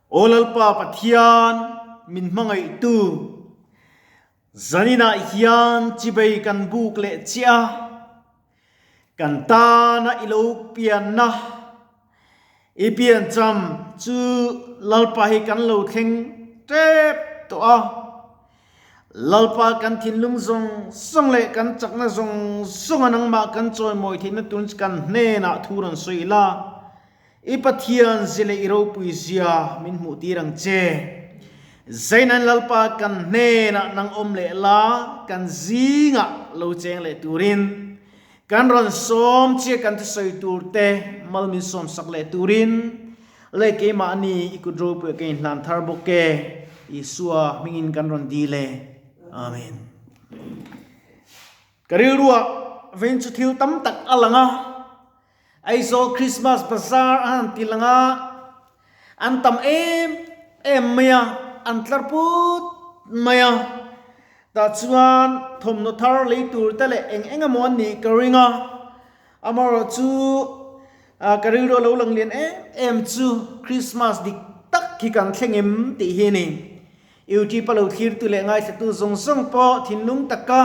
Aw Lalpa Pathian, min hmangaihtu, zaninah hian chibei kan buk leh chiah a, kan tana i lo pianna, i piancham chu Lalpa hi kan lo thleng tep tawh a. Lalpa kan thinlung zawng zawng leh kan chakna zawng zawnga nangmah kan chawimawi theihna tun chu kan hnenah thu rawn sawi ila, i Pathian zia leh i ropui zia min hmuh tir ang che. Zainan Lalpa kan hnenah nang awm leh la, kan zingah lo cheng leh turin kan rawn sawm che kan thusawi tur te mal min sawm sak leh turin Leh keimahni i kut ropui ka inhlan thar bawk e, Isua hmingin kan rawn dil e. Amen. Ka rilruah vein chu thil tam tak a lang a, Aizawl Christmas Bazaar a han ti lang a, an tam em em mai a, an tlar put mai a, tah chuan thawmhnaw thar lei tur te leh eng eng emaw an nih ka ring a, Amaherawhchu, ka rilru a lo lang lian em em chu Christmas dik tak hi kan thleng em tih hi a ni. YouTube a lo thlirtu leh ngaithlatu zawng zawng pawh thinlung taka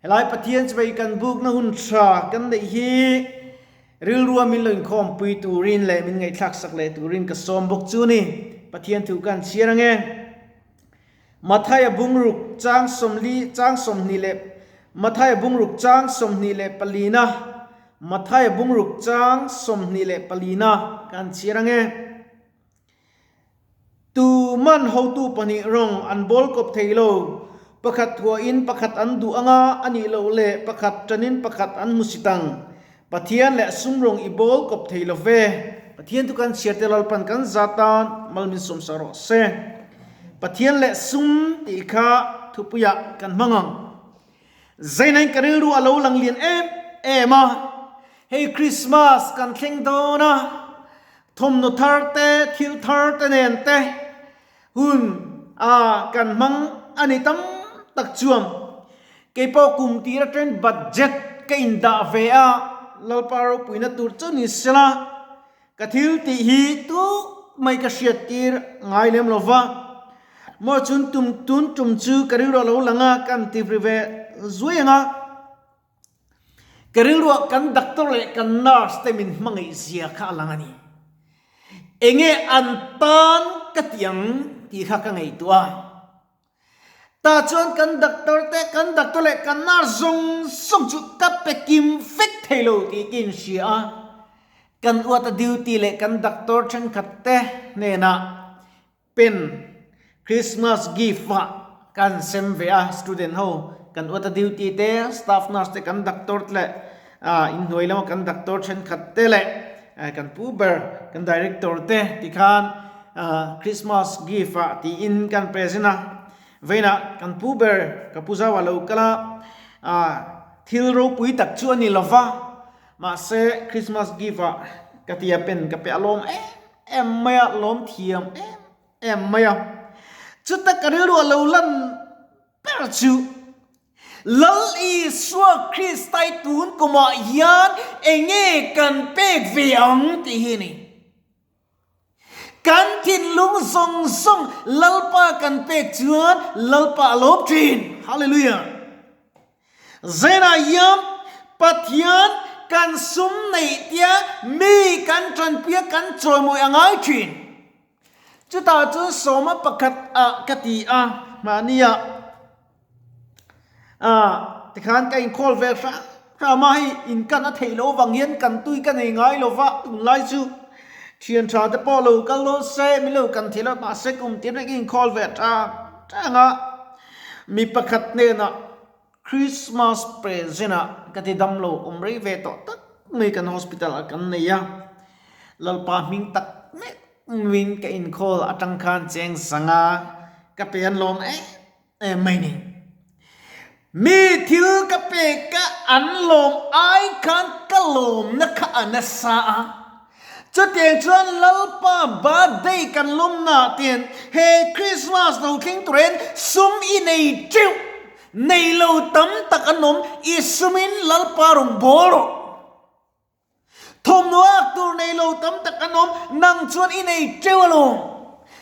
helai Pathian chawei kan bukna hun tha kan neih hi rilrua min lo inkhawmpui turin leh min ngaihthlak sak leh turin ka sawm bawk chu ni. Pathian thu ka han chhiar ange. Mathaia bungruk chang sawmli chang 24 leh Mathaia bungruk chang 24 na Mathaia bungruk chang 24 na kan chhiar ange. Tu man hotu pahnih rawng an bawl kawp thei lo, pakhat thuahin pakhat an duh anga a nih loh leh pakhat tanin pakhat an hmu si tang. Pathian leh sum rawng i bawl kawp thei lo ve. Pathian chu kan chhiar te Lalpan kan za tan mal min sawm sak rawh se. Pathian leh sum tih kha thupuiah kan hmang ang. Zainain ka rilru a lo lang lian em em a, hei Christmas kan thleng dawn a, thawmhnaw thar te, thil thar te nen te hun a kan hmang a ni tam tak chuan keipawh kum tir atangin budget ka indah ve a, Lalpa ropuina tur chu ni sela Ka thil tih hi tu mai ka hriat tir ngai lem lo va, maw chun tum tun tum chu ka rilruah lo lang a, kan ti ri ve zuai ang a. Ka rilruah kan doctor leh kan nurse te min hmangaih zia kha a lang a ni. Enge an tan ka ti ang tih kha ka ngaihtuah a. Tah chuan kan doctor te, kan doctor leh kan nurse zawng zawng chu ka pe kim vek thei lo tih ka inhria a. Kan uata duty leh kan doctor thenkhat te hnenah pen Christmas gift ah kan sem ve a, student ho kan uata duty te, staff nurse te, kan doctor te leh inhnuai lama kan doctor thenkhat te leh kan pu ber kan director te tikhan Christmas gift ah tiin kan present a, vawiinah kan pu ber ka pu zau a lo kal a, thil ropui tak chu a ni lo va, mahse Christmas gift ah ka tia pen ka pe a lawm em em mai a, lawm thiam em em mai a, chuta ka rilru a lo lan ber chu Lal Isua Kristai tun kumah hian enge kan pek ve ang tih hi a ni. Kan thinlung zawng zawng Lalpa kan pek chuan Lalpa a lawm thin. Hallelujah! Zainah hian Pathian kan sum neih tia mi kan tanpuia kan chawimawi a ngai thin. Chutah chuan sawma pakhat ah ka ti a, mahnia ah tikhan ka inkhâwl ve hram hram a, hei inkan a theih loh avang hian kan tui ka nei ngai lo va, tunlai chu thian tha te pawh lo kal dawn se min lo kan thei lo mahse kum tir ka inkhâwl ve tang tang a, mi pakhat hnenah Christmas present ah ka ti dam lo awm rei ve tawh tak mai kan hospital ah kan nei a, Lalpa hming tak meuh Min ka inkhawl atang khan cheng sanga ka pe an lawm em em mai ni. Mi thil ka pek a an lawm ai khan ka lawmna kha a nasa a. Chutiang chuan Lalpa birthday kan lawmna ten he Christmas lo thleng turin sum i nei teuh, nei lo tam tak an awm, i sumin Lalpa rawn bawl rawh. Thawmhnaw ak tur nei lo tam tak an awm, nang chuan i nei teuh alawm.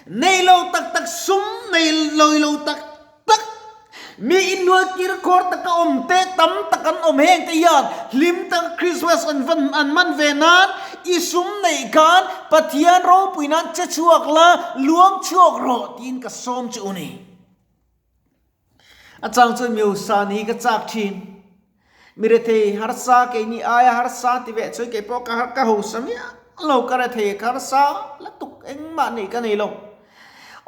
Nei lo tak tak sum nei lawi lo tak tak mi innual kir khawr taka awm te tam tak an awm heng te hian hlim taka Christmas an van an man ve nan i sum neih khan Pathian ropui nan che chhuak la luang chhuak rawh tiin ka sawm chu u ni. A chang chuan Miosa ni ka chak thin. Mi rethei harsa keini aia harsa ti ve chuan kei pawh ka ka hausa miah lo ka rethei ka harsa la tuk engmah neih ka nei lo.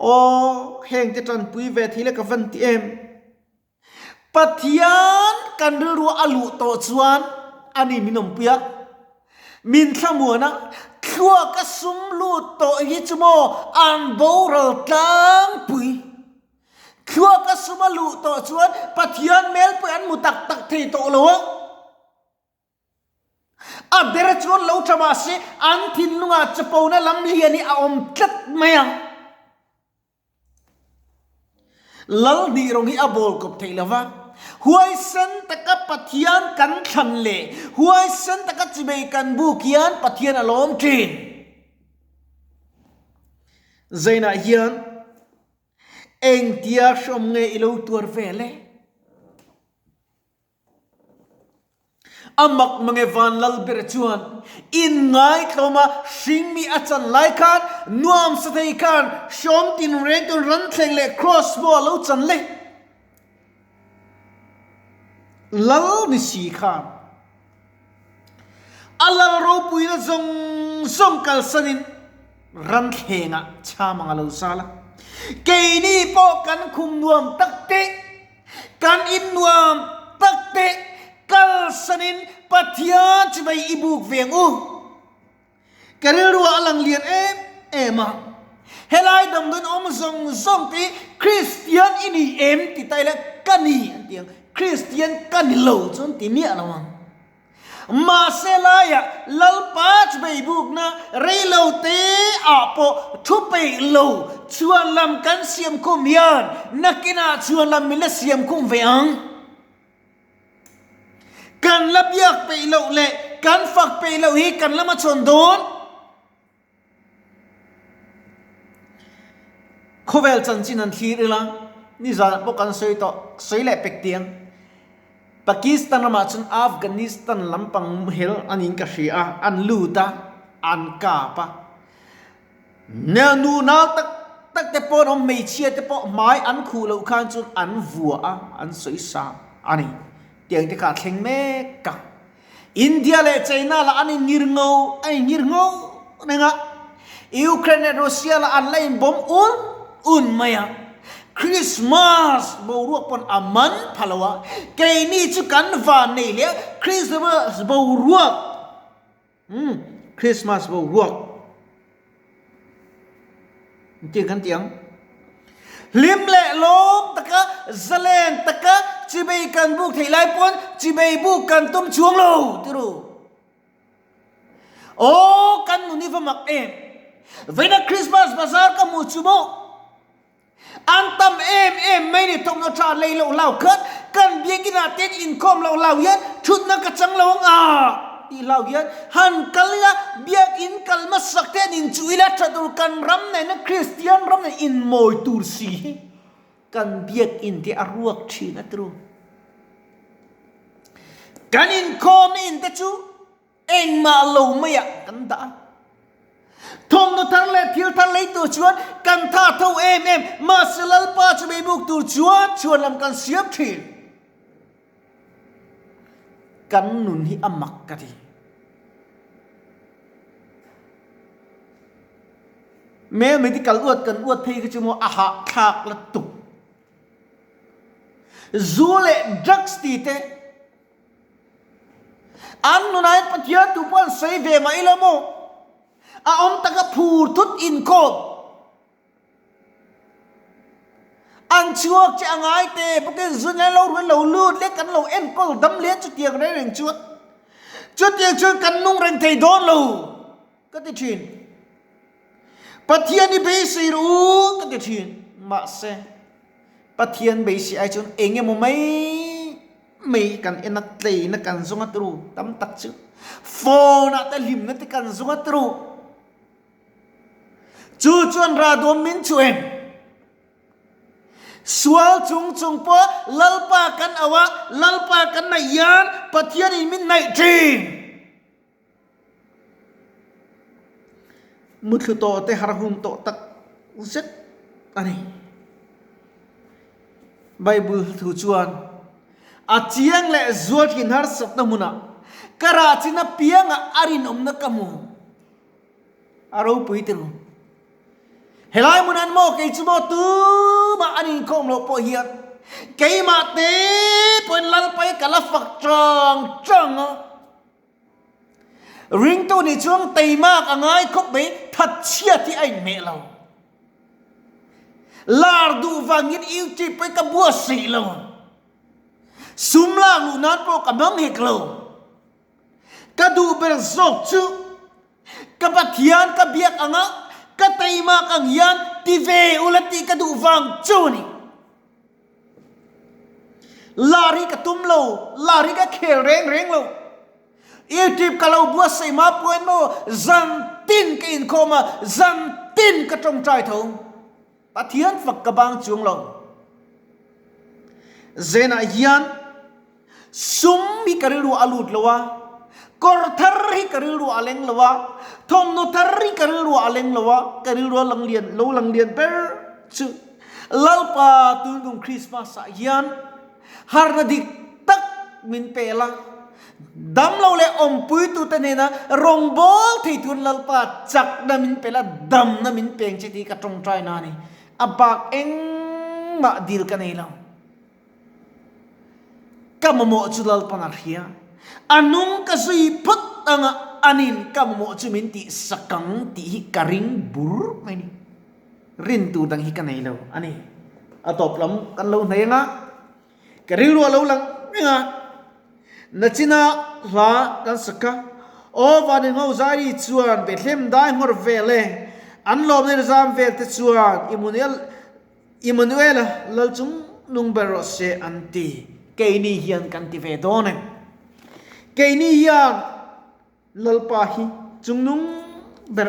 Aw heng te tanpui ve thei le ka van ti em. Pathian kan rilru a luh tawh chuan ani min awmpui a, min thlamuan a, thluak a sum lut tawh hi chu maw an boral tlangpui. Thluak a sum a luh tawh chuan Pathian hmelpui an hmu tak tak thei tawh lo a. A ber chuan lo tha mah se an thinlungah chapona lam lian hi a awm tlat mai a. Lal hnih rawng hi a bawl kawp theih lo va. Huaisen taka Pathian kan thlan leh huaisen taka chibei kan buk hian Pathian a lawm thin. Zainah hian Engtia hrawm nge i lo tuar vel e? A mak mange van lal ber chuan in ngaitlawm a hringmi a chan lai khan nuam sa thei khan hrawm tin reng tun ran thleng leh cross maw a lo chan le? Lal ni si khan a lal ropuina zawng zawng kalsanin ran thlengah chham ang a lo zal a. Keini pawh kan khum nuam tak te, kan in nuam tak te kalsanin Pathian chibai i buk ve ang u. Ka rilruah a lang lian em em a, helai damdawiin awm zawng zawng te hi Kristian i ni em ti ta ila ka ni an ti ang, Kristian ka ni lo chu an ti miah lo ang. Mahse laiah Lalpa chbeibukna rei lo te ah pawh thu peih lo chhuan lam kan siam khum hian nakinah chhuan lam min la siam khum ve ang. Kan la biak peih loh leh kan fak peih loh hi kan lama chhawn dawn. Khawvel chanchin an thlir ila, nizanah pawh kan sawi tawh, sawi leh pek tiang. Pakistan ramah chuan Afghanistan lampang hel a niin ka hria a, an lut a, an kap a. Nu nau tak tak te pawh an awm, hmeichhia te pawh hmai an khuh loh khan chuan an vua a, an sawi sa a ni. Tiang te kha a thleng mek a. India leh China lah an inngir ngo, an inngir ngo reng a. Ukraine leh Russia lah an la inbawm un un mai a. Christmas boruak pawn a man pha lo a, keini chu kan van nei leh a, Christmas boruak. Umm Christmas boruak engtin kan ti ang? Hlim leh lawm taka zalen taka chibei kan buk theih lai pawn chibei buk kan tum chuang lo ti ru. Aw kan nun hi va mak em! Vawiina Christmas bazar ka hmuh chu maw? An tam em em mai ni thawmhnaw tha lei loh hlau khat kan biakinah ten inkhawm loh hlau hian thutna ka chang lo ang a tih hlau hian han kal ila biakin kal hmasak te an inchuh ila tha tur kan ram nena Kristian ram nen inmawi tur si hi kan biakin te a ruak thin a tru. Kan inkhawmna in te chu Engmah lo maiah kan dah a. Thawmhnaw thar leh thil thar lei tur chuan kan tha tho em em, mahse Lalpa chu beibuk tur chuan chhuan lam kan siam thin. Kan nun hi a mak ka ti. Male medical uat kan uat phei kha chu maw a hahthlak la tuk. Zu leh drugs ti te. An nunah Pathian tu pawh an sawi ve mah ila maw? A awm taka phur thut inkhawm. An chhuak che a ngai te bawkin zun an lo rual lo lut leh kan lo enkawl dam leh chutiang reng reng chuan chutiang chuan kan nung reng thei dawn lo ka ti thin. Pathian i beisei rawh u ka ti thin. Mahse Pathian beisei ai chuan eng emaw mai mai kan en a tleina kan zawng a turu tam tak chu phone ah te hlimna te kan zawng a turu. Chu chuan rah duam min chu em? Sual chung chung pawh Lalpa kan auh a, Lalpa kan naih hian Pathianin min naih thin. Muthlu tawh te har hun tawh tak zet a ni. Bible thu chuan a chiang leh zual thin harsatna hmunah ka rah chin apiangah a rinawmna ka hmu. A ropui tirh. Helai hmun an maw kei chu maw tumah an inkhawm loh pawh hian keimah te pawhin Lalpai ka la fak chang chang a. Ringtu nih chuan teimak a ngai khawp mai, thatchhiat hi a inhmeh lo. Lar duh vangin YouTube pawh hi ka buatsaih lo. Sum lak luh nan pawh ka hmang hek lo. Ka duh ber zawk chu ka Pathian ka biak anga ka teimak ang hian ti ve ula tih ka duh vang chu a ni. Lar hi ka tum lo, lar hi ka khel reng reng lo. YouTube ka lo buatsaih ma puan maw zan tin ka inkhawm a, zan tin ka tawngtai tho. Pathian fak ka bang chuang lo. Zenah hian sum hi ka rilru a lut lo a, kawr thar hi ka rilru a leng lo a, thawmhnaw thar hi ka rilru a leng lo a, ka rilru a lang lian lo lang lian ber chu Lalpa tunkum Christmas ah hian harna dik tak min pe la, damlo leh awmpuitute hnena rawngbâwl thei turin Lalpa chakna min pe la, damna min peng che tih ka tawngtai na a ni. A bak engmah dil ka nei lo. Ka mamawh chu Lalpan a hria. A nung ka zui phawt anga anin ka mamawh chu min tih sak ang tih hi ka ring bur mai a ni. Rin tur dang hi ka nei lo a ni. A tawp lam kan lo hnei anga ka rilru a lo lang reng a, nachina hla kan sak kha, Aw Vanengho Zairi chuan Bethlehem dai nghawr vel e, an lawmna in zam vel te chuan Immanuel Immanuela lal chung nung ber rawh se an ti. Keini hian kan ti ve dawn em? Keini hian Lalpa hi chungnung ber.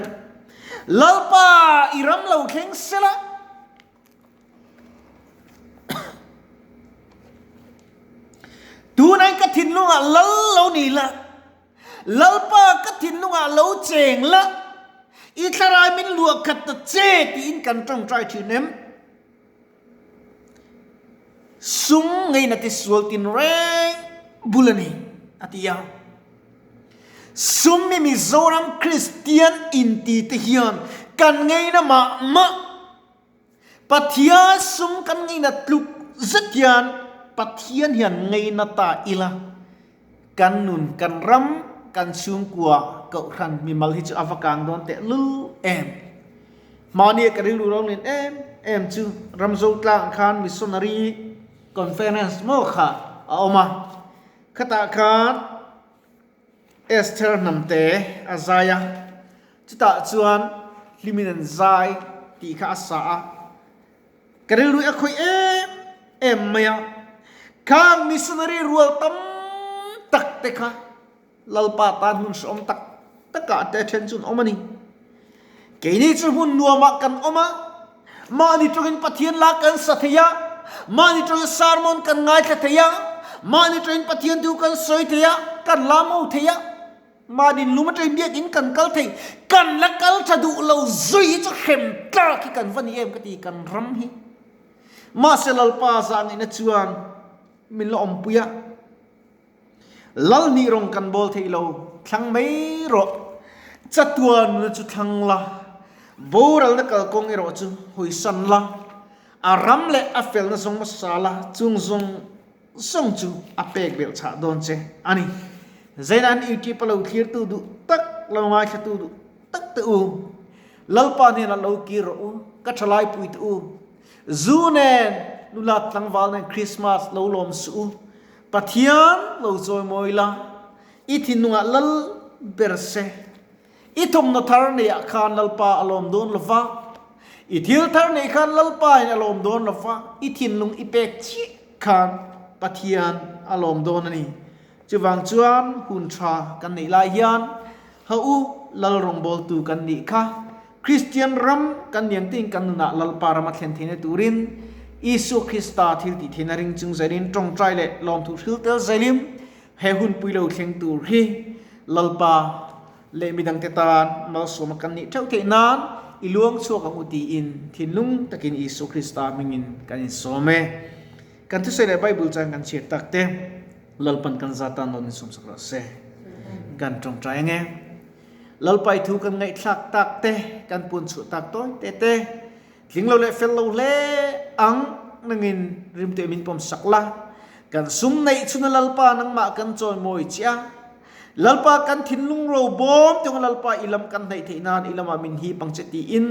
Lalpa i ram lo thleng sela. Tunai ka thinlungah lal lo ni la. Lalpa ka thinlungah lo cheng la. I thlarai min luah khat ta che tiin kan tawngtai thin em? Sum ngei na ti sual tin reng bul a ni, a ti a. Sum mi Mizoram Kristian inti te hian kan ngei na mah mah. Pathian sum kan ngei na tluk zet hian Pathian hian ngei na ta ila kan nun, kan ram, kan chhungkua, kohhran mimal hi chu a va kang dawn teh lul em. Mahni ka rilru ro nen em em chu Ramzo tlang khan missionary conference maw kha a awm a, khatah khan Esther hnamte a zai a, chutah chuan hlimin an zai tih kha a sa a, ka rilru a khawih em em mai a, khang missionary rual tam tak te kha Lalpa tan hmun hrehawm tak takah te then chu an awm a ni. Keini chu hmun nuamah kan awm a, mahni tawngin Pathian la kan sa thei a, mahni tawngin sermon kan ngaithla thei a, mahni tawngin Pathian thu kan sawi thei a, kan lam ho thei a, mahni lum atangin biakin kan kal thei, kan la kal tha duh lo zui hi chu hrem tlak hi kan va ni em ka ti kan ram hi. Mahse Lalpa zah ngaihna chuan min la awmpui a. Lalhnih rawng kan bawl thei lo, thlang mai rawh. Chatuan nuna chu thlang la, boralna kalkawng erawh chu hawisan la, a ram leh a felna zawng hmasa la, chung zawng zawng chu a pek belh chhah dawn che a ni. Zaina'n YouTube a lo thlirtu duh tak, lo ngaithlatu duh tak te u, Lalpa hnenah lo kir rawh u, ka thalai pui te u, zu nen nula tlangval nen Christmas lo lawm suh u, Pathian lo chawimawi la, i thinlungah lal ber se. I thawmhnaw thar neihah khan Lalpa a lawm dawn lo va, i thil thar neih khan Lalpa in a lawm dawn lo va, i thinlung i pek chiah khan Pathian a lawm dawn a ni. Chuvang chuan hun tha kan neih lai hian ha u Lal rawngbawltu kan nih kha. Kristian ram kan niang tein kan nunah Lalpa ram a thlen theihna turin Isua Krista thil tih theihna ring chung zelin tawngtai leh lawmthu hril tel zelin he hunpui lo thleng tur hi Lalpa leh midangte tan malsawma kan nih theuh theih nan i luang chhuak ang u tiin thinlung takin Isua Krista hmingin kan insawm e. Kan thusawi leh Bible chuan kan chhiar tak te Lalpan kan za tan lo min sawmsak rawh se. Kan tawngtai ang e. Lalpa i thu kan ngaihthlak tak te kan puan chhuah tak tawi te te tling lo leh fel lo hle ang nangin rimte min pawm sak la. Kan sum neih chhuna Lalpa nangmah kan chawimawi che a. Lalpa kan thinlung ro bawm tiang Lalpa i lam kan hnaih theih nan i lamah min hip ang che tiin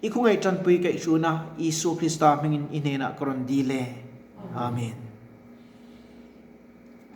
i khawngaih tanpui kaihhruna Isua Krista hmingin i hnenah ka rawn dil e. Amen.